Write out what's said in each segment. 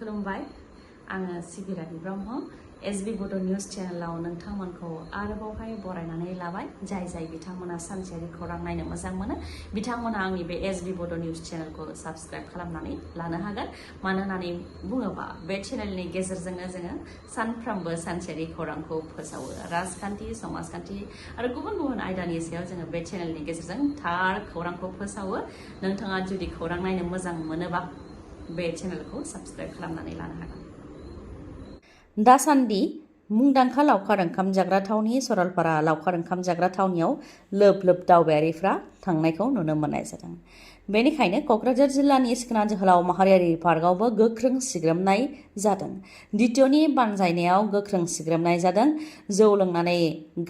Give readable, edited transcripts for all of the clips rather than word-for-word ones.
खुलुमबाय आङो सिबिरानि ब्रह्म एसबी बड' निउज चेनेलाव नोंथांमोनखौ आरोबावहाय बरायनानै लाबाय जाय बिथांमोना सानसेयारि खौरां नायनो मोजां मोनो बिथांमोना आंनि बे एसबी बड' निउज चेनेलखौ साबस्क्राइब खालामनानै लानो हागोन मानो होननानै बुङोबा बे चेनेलनि गेजेरजोंनो जोङो सानफ्रोमबो सानसेयारि खौरांखौ फोसावो राजखान्थि समाजखान्थि आरो गुबुन आयदानि सायाव जोङो बे चेनेलनि गेजेरजों थार खौरांखौ फोसावो नोंथाङा जुदि खौरां नायनो मोजां मोनोबा बे चेनेलखौ साबस्क्राइब खालामनानै लानो हागोन दासान्दि मुंदांखा लावखार ओंखाम जाग्रा थावनि सरलपारा लावखार ओंखाम जाग्रा थावनियाव लोब दावबायारिफ्रा थांनायखौ नुनो मोननाय जादों बेनिखायनो क'क्राझार जिल्लानि सिखोना जोहोलाव माहारियारि पार्कआवबो गोख्रों सिग्रोमनाय जादों द्वितीयनि बानजायनायाव गोख्रों सिग्रोमनाय जादों जौ लोंनानै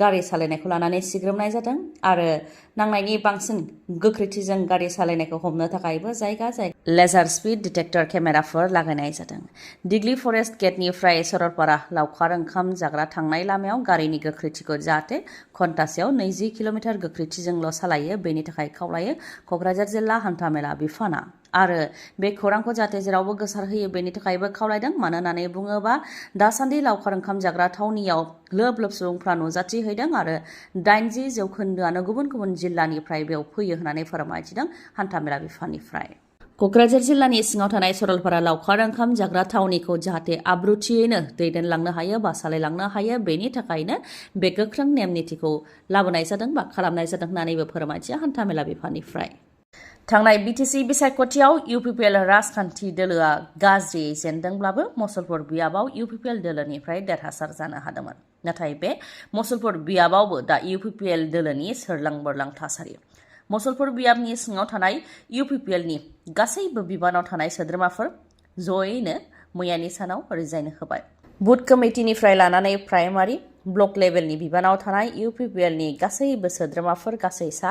गारि सालायनायखौ लानानै सिग्रोमनाय जादों आरो नांनायनि बांसिन गोख्रैथिजों गारि सालायनायखौ हमनो थाखायबो जायगा लेजार स्पीड डिटेक्टर केमेराफोर लागायनाय जादों दिग्लि फरेस्ट गेटनिफ्राय सरलपारा लावखार ओंखाम जाग्रा थांनाय लामायाव गारिनि गोख्रैथिखौ जाहाथे घन्टासेयाव 20 किल'मिटार गोख्रैथिजोंल' सालायो बेनि थाखाय खावलायो क'क्राझार जिल्ला हान्थामेला बिफाना आरो बे खौरांखौ जाहाथे जेरावबो गोसारहोयो बेनि थाखायबो खावलायदों मानो होननानै बुङोबा दासान्दि लावखार ओंखाम जाग्रा थावनियाव लोब सुबुंफ्रा नुजाथिहैदों आरो 80% गुबुन जिल्लानिफ्राय बेयाव फैयो होननानै फोरमायथिदों हान्थामेला बिफाननिफ्राय क'क्राझार जिल्लानि सिङाव थानाय सरलपारा लावखार ओंखाम जाग्रा थावनिखौ जाहाथे आब्रुथियैनो दैदेनलांनो हायो बा सालायलांनो हायो बेनि थाखायनो बे गोख्रों नेम निथिखौ लाबोनाय जादों बा खालामनाय जादों होननानैबो फोरमायथिया हान्थामेला बिफाननिफ्राय थांनाय बिटिसि बिसायख'थियाव UPPL राजखान्थि दोलोआ गाज्रि जेनदोंब्लाबो मुसलपुर बियाबाव UPPL दोलोनिफ्राय देरहासार जानो हादोंमोन नाथाय बे मुसलपुर बियाबावबो दा UPPL दोलोनि सोरलां बोरलां थासारि मुसलपुर बियाबनि सिङाव थानाय UPPLनि गासैबो बिबानाव थानाय सोद्रोमाफोर जयैनो मैयानि सानाव रिजाइन होबाय बुथ कमिटिनिफ्राय लानानै प्राइमारि ब्लक लेभेलनि बिबानाव थानाय UPPLनि गासैबो सोद्रोमाफोर गासै सा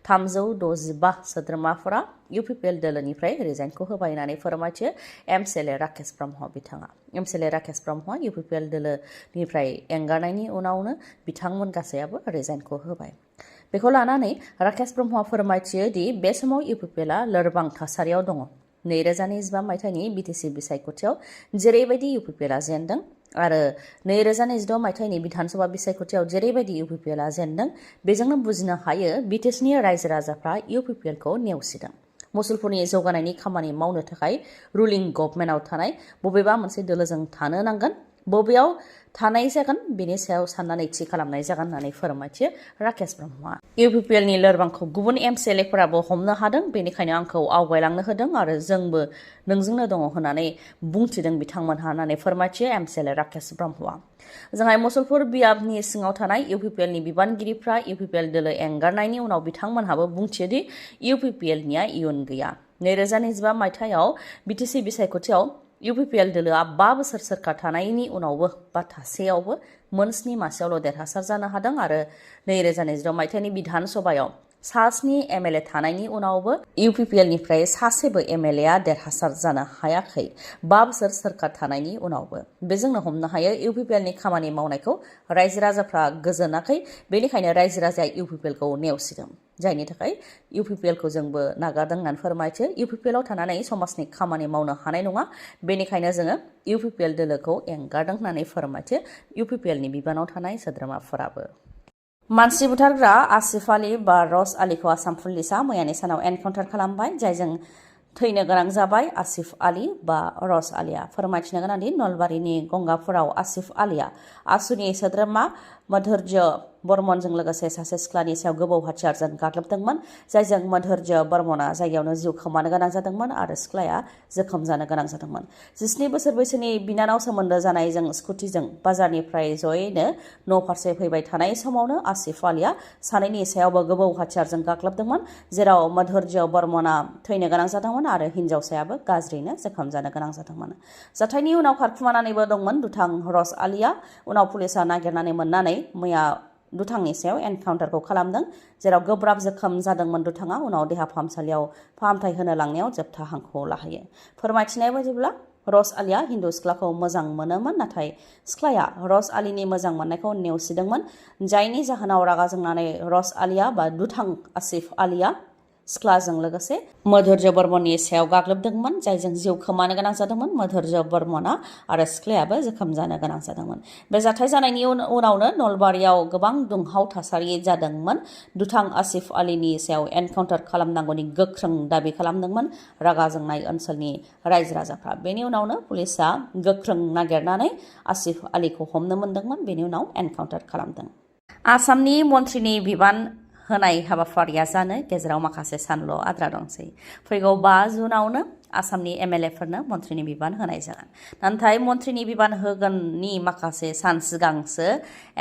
365 सोद्रोमाफोरा UPPL दोलोनिफ्राय रिजाइनखौ होबाय होननानै फोरमायथियो MCLA राकेश ब्रह्म बिथाङा MCLA राकेश ब्रह्मआ UPPL दोलोनिफ्राय एंगारनायनि उनावनो बिथांमोन गासैयाबो रिजाइनखौ होबाय बेखौ लानानै राकेश ब्रह्मआ फोरमायथियो दि बे समाव UPPLआ लोरबां थासारियाव दङ 2025 मायथाइनि बिटिसि बिसायख'थियाव जेरैबायदि UPPLआ जेनदों आरो 2022 मायथाइनि बिधानसभा बिसायख'थियाव जेरैबायदि UPPLआ जेनदों बेजोंनो बुजिनो हायो बिटिसिनि रायजो राजाफ्रा UPPLखौ नेवसिदों मुसलपुरनि जौगानायनि खामानि मावनो थाखाय रुलिं गभर्नमेन्टआव थानाय बबेबा मोनसे दोलोजों थानो नांगोन बबेयाव थानाय जागोन बेनि सायाव साननानै थि खालामनाय जागोन होननानै फोरमायथियो राकेश ब्रह्मआ UPPLनि लोरबांखौ गुबुन MCLAफोराबो हमनो हादों बेनिखायनो आंखौ आवगायलांनो होदों आरो जोंबो नोंजोंनो दङ होननानै बुंथिदों बिथांमोनहा होननानै फोरमायथियो MCLA राकेश ब्रह्मआ जोंहा मुसलपुर बियाबनि सिङाव थानाय UPPLनि बिबानगिरिफ्रा UPPL दोलो एंगारनायनि उनाव बिथांमोनहाबो बुंथियो दि UPPLनिया इयुन गैया 2025 मायथाइयाव बिटिसि बिसायख'थियाव UPPL दोलोआ 5 बोसोर सोरखार थानायनि उनावबो बा थासेयावबो मोनस्नि मासेयावल' देरहासार जानो हादों आरो 2022 मायथाइनि बिधान सभायाव 7 MLA थानायनि उनावबो UPPLनिफ्राय सासेबो MLAआ देरहासार जानो हायाखै 5 बोसोर सोरखार थानायनि उनावबो बेजोंनो हमनो हायो UPPLनि खामानि मावनायखौ रायजो राजाफ्रा गोजोनाखै बेनिखायनो रायजो राजाया UPPLखौ नेवसिदों जायनि थाखाय UPPLखौ जोंबो नागारदों होननानै फोरमायथियो UPPLआव थानानै समाजनि खामानि मावनो हानाय नङा बेनिखायनो जोङो UPPL दोलोखौ एंगारदों होननानै फोरमायथियो UPPLनि बिबानाव थानाय सोद्रोमाफोराबो मानसि बुथारग्रा आसिफ आली बा रस आलीखौ आसाम पुलिसआ मैयानि सानाव एनकाउन्टार खालामबाय जायजों थैनो गोनां जाबाय आसिफ आली बा रस आलीआ फोरमायथिनो गोनां दि नलबारिनि गंगापुराव आसिफ आलीआ आसुनि सोद्रोमा मधुर्य बर्मनजों लोगोसे सासे सिख्लानि सायाव गोबौ हाथियारजों गाग्लोबदोंमोन जायजों मधुर्य बर्मना जायगायावनो जिउ खोमानो गोनां जादोंमोन आरो सिख्लाया जोखोम जानो गोनां जादोंमोन 17 बोसोर बैसोनि बिनानाव सोमोन्दो जानायजों स्कुटिजों बाजारनिफ्राय जयैनो न' फारसे फैबाय थानाय समावनो आसिफ आलीआ सानैनि सायावबो गोबौ हाथियारजों गाग्लोबदोंमोन जेराव मधुर्य बर्मना थैनो गोनां जादोंमोन आरो हिन्जावसायाबो गाज्रियैनो जोखोम जानो गोनां जादोंमोन जाथायनि उनाव खारखुमानानैबो दंमोन दुथां रस आलीआ उनाव पुलिसआ नागिरनानै मोननानै मैया दुथांनि सायाव एनकाउन्टारखौ खालामदों जेराव गोब्राब जोखोम जादोंमोन दुथाङा उनाव देहा फाहामसालियाव फाहामथाय होनो लांनायाव जोबथा हांखौ लाहैयो फोरमायथिनाय बायदिब्ला रस आलीआ हिन्दु सिख्लाखौ मोजां मोनोमोन नाथाय सिख्लाया रस आलीनि मोजां मोननायखौ नेवसिदोंमोन जायनि जाहोनाव रागा जोंनानै रस आलीआ बा दुथां आसिफ आलीआ सिख्लाजों लोगोसे मधुर्य बर्मननि सायाव गाग्लोबदोंमोन जायजों जिउ खोमानो गोनां जादोंमोन मधुर्य बर्मना आरो सिख्लायाबो जोखोम जानो गोनां जादोंमोन बे जाथाय जानायनि उनावनो नलबारियाव गोबां दुंहाव थासारि जादोंमोन दुथां आसिफ आलीनि सायाव एनकाउन्टार खालामनांगौनि गोख्रों दाबि खालामदोंमोन रागा जोंनाय ओनसोलनि रायजो राजाफ्रा बेनि उनावनो पुलिसा गोख्रों नागिरनानै आसिफ आलीखौ हमनो मोनदोंमोन बेनि उनाव एनकाउन्टार खालामदों आसामनि मन्थ्रिनि बिबान होनाय हाबाफारिया जानो गेजेराव माखासे सानल' आद्रा दंसै फैगौ 5 जुनावनो आसामनि एमएलएफोरनो मन्थ्रिनि बिबान होनाय जागोन नाथाय मन्थ्रिनि बिबान होगोननि माखासे सान सिगांसो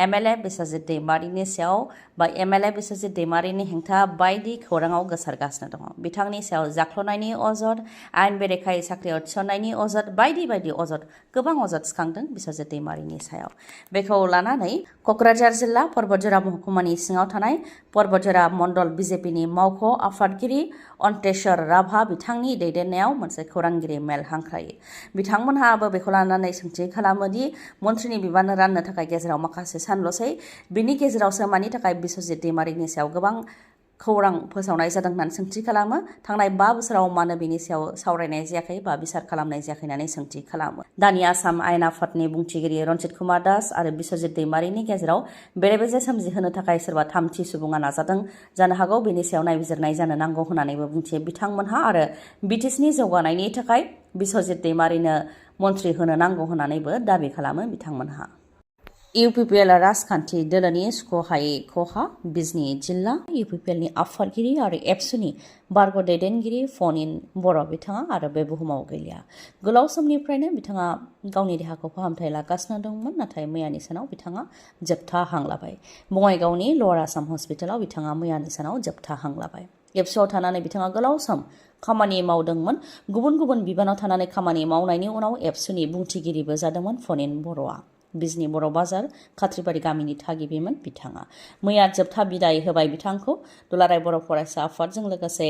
एमएलए बिस्वजित दैमारिनि सायाव बा एमएलए बिस्वजित दैमारिनि हेंथा बायदि खौराङाव गोसारगासिनो दङ बिथांनि सायाव जाख्ल'नायनि अजद आयेन बेरेखायै साख्रियाव थिसननायनि अजद बायदि बायदि अजद गोबां अजद सिखांदों बिस्वजित दैमारिनि सायाव बेखौ लानानै क'क्राझार जिल्ला पर्बतजरा महकुमानि सिङाव थानाय पर्बतजरा मण्डल बिजेपिनि मावख' आफादगिरि अन्तेश्वर राभा बिथांनि दैदेननायाव मोनसे खौरांगिरि मेल हांख्रायो बिथांमोनहाबो बेखौ लानानै सोंथि खालामोदि मन्थ्रिनि बिबान राननो थाखाय गेजेराव माखासे सानल'सै बिनि गेजेरावसो मानि थाखाय बिस्वजित दैमारिनि सायाव गोबां खौरां फोसावनाय जादों होननानै सोंथि खालामो थांनाय 5 बोसोराव मानो बेनि सायाव सावरायनाय जायाखै बा बिसार खालामनाय जायाखै होननानै सोंथि खालामो दानि आसाम आयेन आफादनि बुंथिगिरि रन्जित कुमार दास आरो बिस्वजित दैमारिनि गेजेराव बेले-बेजे सोमजिहोनो थाखाय सोरबा थामथि सुबुङा नाजादों जानो हागौ बेनि सायाव नायबिजिरनाय जानो नांगौ होननानैबो बुंथियो बिथांमोनहा आरो बिटिसिनि जौगानायनि थाखाय बिस्वजित दैमारिनो मन्थ्रि होनो नांगौ होननानैबो दाबि खालामो बिथांमोनहा UPPL राजखान्थि दोलोनि सुख'हायै खहा बिजनि जिल्ला UPPLनि आफादगिरि आरो एबसुनि बारग' दैदेनगिरि फनिन बर' बिथाङा आरो बे बुहुमाव गैलिया गोलाव समनिफ्रायनो बिथाङा गावनि देहाखौ फाहामथाय लागासिनो दंमोन नाथाय मैयानि सानाव बिथाङा जोबथा हां लाबाय बङाइगावनि लवार आसाम हस्पिटालाव बिथाङा मैयानि सानाव जोबथा हां लाबाय एबसुआव थानानै बिथाङा गोलाव सम खामानि मावदोंमोन गुबुन गुबुन बिबानाव थानानै खामानि मावनायनि उनाव एबसुनि बुंथिगिरिबो जादोंमोन फनिन बर'आ बिजनि बर' बाजार खाथ्रिबारि गामिनि थागिबिमोन बिथाङा मैया जोबथा बिदाय होबाय बिथांखौ दुलाराय बर' फरायसा आफादजों लोगोसे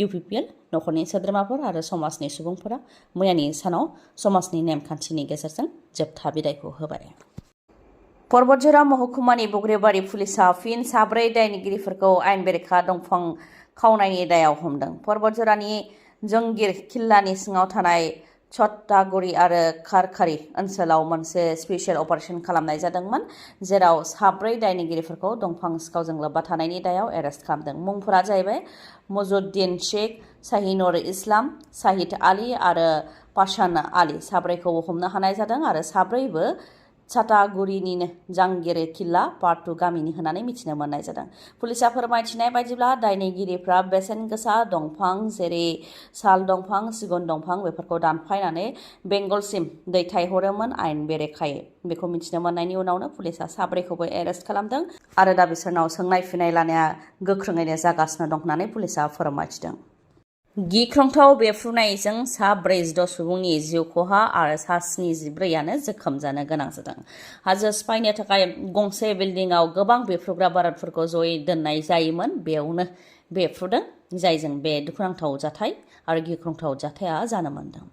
UPPL नखरनि सोद्रोमाफोर आरो समाजनि सुबुंफोरा मैयानि सानाव समाजनि नेमखान्थिनि गेजेरजों जोबथा बिदायखौ होबाय पर्बतजरा महकुमानि बग्रेबारि पुलिसा फिन 4 दायनिगिरिफोरखौ आयेन बेरेखा दंफां खावनायनि दायाव हमदों पर्बतजरानि जंगिर किल्लानि सिङाव थानाय छत्तागुरि आरो खारखारि ओनसोलाव मोनसे स्पेशल अपारेशन खालामनाय जादोंमोन जेराव 4 दायनिगिरिफोरखौ दंफां सिखावजों लोब्बा थानायनि दायाव एरेस्ट खालामदों मुंफोरा जाहैबाय मजुद्दिन शेख शाहिनुर इस्लाम साहिद आली आरो पाशान आली 4खौबो हमनो हानाय जादों आरो 4बो छत्तागुरिनिनो जांगिरे किल्ला पार्ट 2 गामिनि होननानै मिथिनो मोननाय जादों पुलिसा फोरमायथिनाय बायदिब्ला दायनिगिरिफ्रा बेसेन गोसा दंफां जेरै साल दंफां सिगुन दंफां बेफोरखौ दानफायनानै बेंगलसिम दैथायहरोमोन आयेन बेरेखायै बेखौ मिथिनो मोननायनि उनावनो पुलिसा 4खौबो एरेस्ट खालामदों आरो दा बिसोरनाव सोंनाय फिनाय लानाया गोख्रोङैनो जागासिनो दं होननानै पुलिसा फोरमायथिदों गिख्रंथाव बेफ्रुनायजों सा 46 सुबुंनि जिउ खहा आरो सा 74आनो जोखोम जानो गोनां जादों हाजो सिफायनो थाखाय गंसे बिल्डिंआव गोबां बेफ्रुग्रा बारुदफोरखौ जयै दोननाय जायोमोन बेयावनो बेफ्रुदों जायजों बे दुखुनांथाव जाथाय आरो गिख्रंथाव जाथाया जानो मोनदों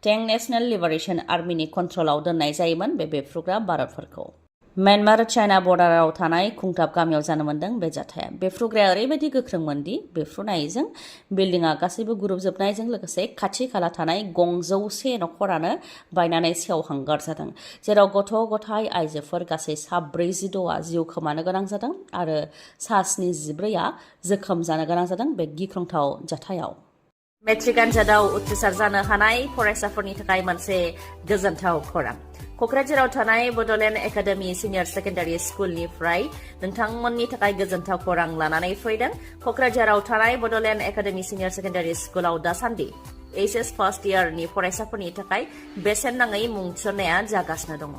टें नेशनेल लिबारेशन आर्मिनि कन्ट्रलाव दोननाय जायोमोन बे बेफ्रुग्रा बारुदफोरखौ म्यानमार चाइना बर्डाराव थानाय खुंथाब गामियाव जानो मोनदों बे जाथाया बेफ्रुग्राया ओरैबायदि गोख्रोंमोन दि बेफ्रुनायजों बिल्डिंआ गासैबो गुरुबजोबनायजों लोगोसे खाथि खाला थानाय 200 नखरानो बायनानै सेवहांगार जादों जेराव गथ' गथाय आइजोफोर गासै सा 46आ जिउ खोमानो गोनां जादों आरो सा 74आ जोखोम जानो गोनां जादों बे गिख्रंथाव जाथायाव मेट्रिक आनजादाव उथ्रिसार जानो हानाय फरायसाफोरनि थाखाय मोनसे गोजोनथाव खौरां क'क्राझाराव थानाय बड'लेण्ड एकाडेमि सिनियर सेकेन्डारि स्कुलनिफ्राय नोंथांमोननि थाखाय गोजोनथाव खौरां लानानै फैदों क'क्राझाराव थानाय बड'लेण्ड एकाडेमि सिनियर सेकेन्डारि स्कुलाव दासान्दि HS फार्स्ट इयारनि फरायसाफोरनि थाखाय बेसेन नाङै मुं थिसननाया जागासिनो दङ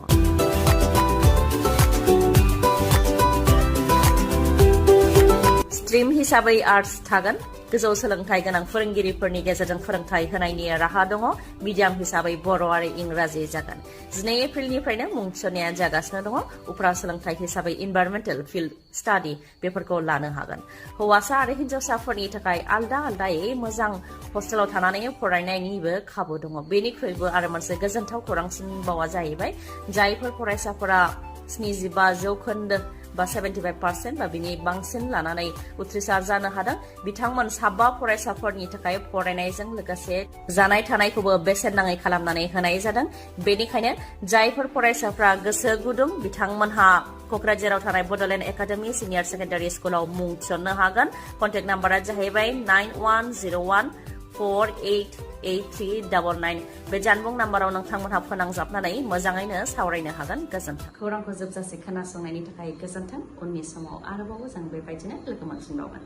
स्ट्रीम हिसाबै आर्टस थागोन गोजौ सोलोंथाइ गोनां फोरोंगिरिफोरनि गेजेरजों फोरोंथाइ होनायनि राहा दङ मिडियाम हिसाबै बर' आरो इंराजि जागोन 12 एप्रिलनिफ्रायनो मुं थिसननाया जागासिनो दङ उफ्रा सोलोंथाइ हिसाबै इनभाइरमेन्टेल फिल्ड स्टाडि बेफोरखौ लानो हागोन हौवासा आरो हिन्जावसाफोरनि थाखाय आलदा आलदायै मोजां हस्टेलाव थानानै फरायनायनिबो खाबु दङ बेनिख्रुइबो आरो मोनसे गोजोनथाव खौरांसिनबावा जाहैबाय जायफोर फरायसाफोरा 75% बा 75% बा बिनि बांसिन लानानै उथ्रिसार जानो हादों। बिथांमोन साबा फरायसाफोरनि थाखाय फरायनायजों लोगोसे जानाय थानायखौबो बेसेन नाङै खालामनानै होनाय जादों। बेनिखायनो जायफोर फरायसाफ्रा गोसो गुदुं बिथांमोनहा क'क्राझाराव थानाय बड'लेण्ड एकाडेमि सिनियर सेकेन्डारि स्कुलाव मुं थिसननो हागोन। कन्टेक्ट नाम्बारा जाहैबाय 9101488399। बे जानबुं नाम्बाराव नोंथांमोनहा फोनांजाबनानै मोजाङैनो सावरायनो हागोन। गोजोन्थों। खौरांखौ जोबजासे खोनासंनायनि थाखाय गोजोन्थों। उननि समाव आरोबाव जों बेबायदिनो लोगो मोनफिनबावगोन।